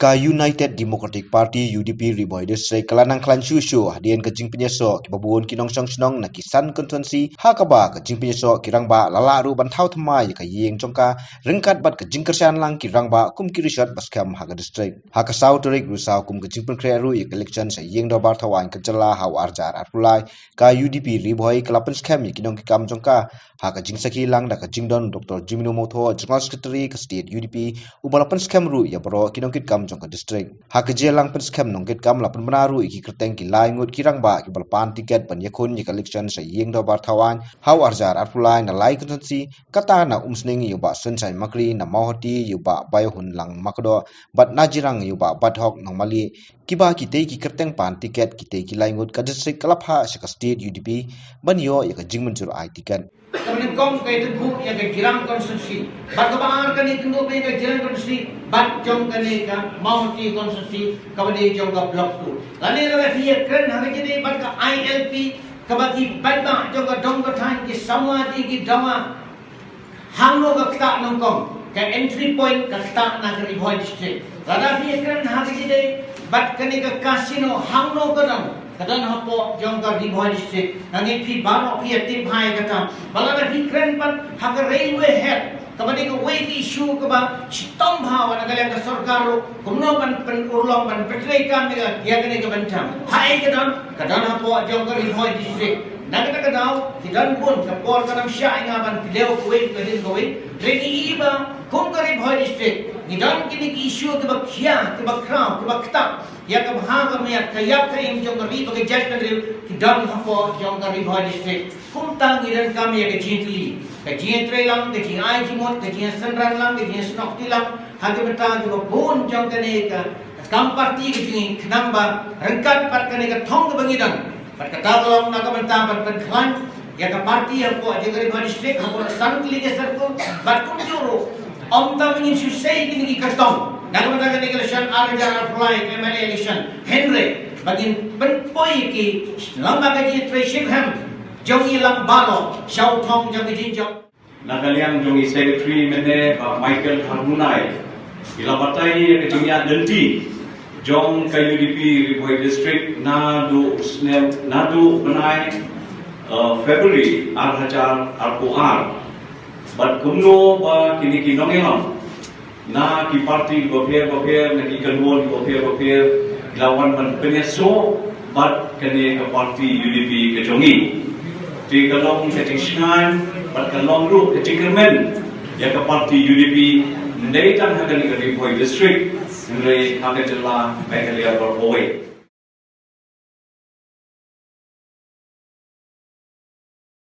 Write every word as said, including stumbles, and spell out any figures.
Ka United Democratic Party, U D P, Ri Bhoi District ka la nang khlaiñ shuh shuh hadien ka jingpynïasoh kiba bun ki nongshong shnong na ki san constituency, ha kaba ka jingpynïasoh ki rangbah la lah ruh ban thaw thymmai ïa ka ïing jong ka, ryngkat bad ka jingkyrshan lang ki rangbah kum ki rishot ba skhem ha ka district. Ha ka saw tarik Risaw kum ka jingpynkhreh ruh ïa ka election sha ïing dorbar thawaiñ ka jylla ha u arhajar arphew lai, ka U D P Ri Bhoi ka la pynskhem ïa ki nongkitkam jong ka ha ka jingsakhi lang da ka jingdon Doctor Jemino Mawthoh, General Secretary ka State U D P, uba la pynskhem ruh ïa baroh ki nongkitkam jong ka district. Ha ka jingïalang pynskhem nongkitkam la pynbna ruh ïa ki kyrteng ki lai ngut ki rangbah kiba la pan tiket ban ïakhun ïa ka election sha ïing dorbar thawaiñ ha u arhajar arphew lai na lai constituency, kata na Umsning ïa u Bah Sunshine Makri, na Mawhati ïa u Bah Bayohunlang Makdoh, bad na Jirang ïa u Bah Bathok Nongmali, kiba kitei ki kyrteng pan tiket kitei ki lai ngut ka district ka la phah sha ka State U D P ban ïoh ïa ka jingmynjur ai tiket. Kaba nyngkong ka ïathuh ïa ka Jirang constituency, bad kaba ar kane kynduh ïa ka Jirang constituency, bad jong kane ka Mawhati constituency, kaba dei jong ka block two. Lane lada phi ïakren ha ka jingïadei bad ka I L P, kaba ki paidbah jong ka dong ka thaiñ ki samla ki dawa hangno ka ktah nyngkong, ka entry point ka ktah na ka Ri Bhoi District. Lada phi ïakren ha ka jingïadei bad kane ka casino hangno ka don, ka don hapoh jong ka Ri Bhoi District. Nga ngeit phi baroh phi ïatip bha ïa kata. Bad lada phi kren pat ha ka railway head, kaba dei kawei ka issue kaba shitom bha wat na ka liang ka sorkar ruh, kumno ban pynurlong ban pyntreikam ïa kane ka bynta. Haei ka don? Ka don hapoh jong ka Ri Bhoi District. Na kata ka daw ki don bun, ka por kan ym shah ïa nga ban kdew kawei ka dien kawei. Hynrei ngi i ba kum ka Ri Bhoi District ngi don kine ki issue kiba khia, kiba khraw, kiba ktah ïa ka bha ka miat, ka ïap ka im jong ka ri bad ka jaitbynriew, ki don hapoh jong ka Ri Bhoi District. Kumta ngi donkam ïa ka jingtylli, ka jingïatreilang, ka jingai jingmut, ka jingïasynran lang, ka jingïasnoh kti lang ha ki bynta kiba bun jong kane ka kam party ka jong ngi, khnang ba ryngkat bad kane ka thong kaba ngi don, bad kata ka long na ka bynta ban pynkhlaiñ ïa ka party hapoh jong ka Ri Bhoi District, hapoh san tylli ki circle, bad kumjuh ruh ym tang ba ngin shu sei kine ki kyrtong na ka bynta kane ka election ar hajar arphew lai ka M L A election, hynrei ba ngin pynpoi ïa ki lyngba ka jingtrei shitrhem jong ngi lang baroh sha u thong jong ka jingjop. Na ka liang jong i Secretary mynne, Bah Michael Kharmunai, i la batai ïa ka jingïaid lynti jong ka U D P Ri Bhoi District naduh u snem, naduh u bnai, eh, February ar hajar arphew ar. Bad kumno ba kine ki nongïalam na ki party bapher bapher, na ki kynhun bapher bapher, ki la wan ban pynïasoh bad kane ka party U D P ka jong ngi. Te ka long ka jingshngaiñ bad ka long ruh ka jingkyrmen ïa ka party U D P, ym dei tang ha kane ka Ri Bhoi District, hynrei ha ka jylla Meghalaya baroh kawei.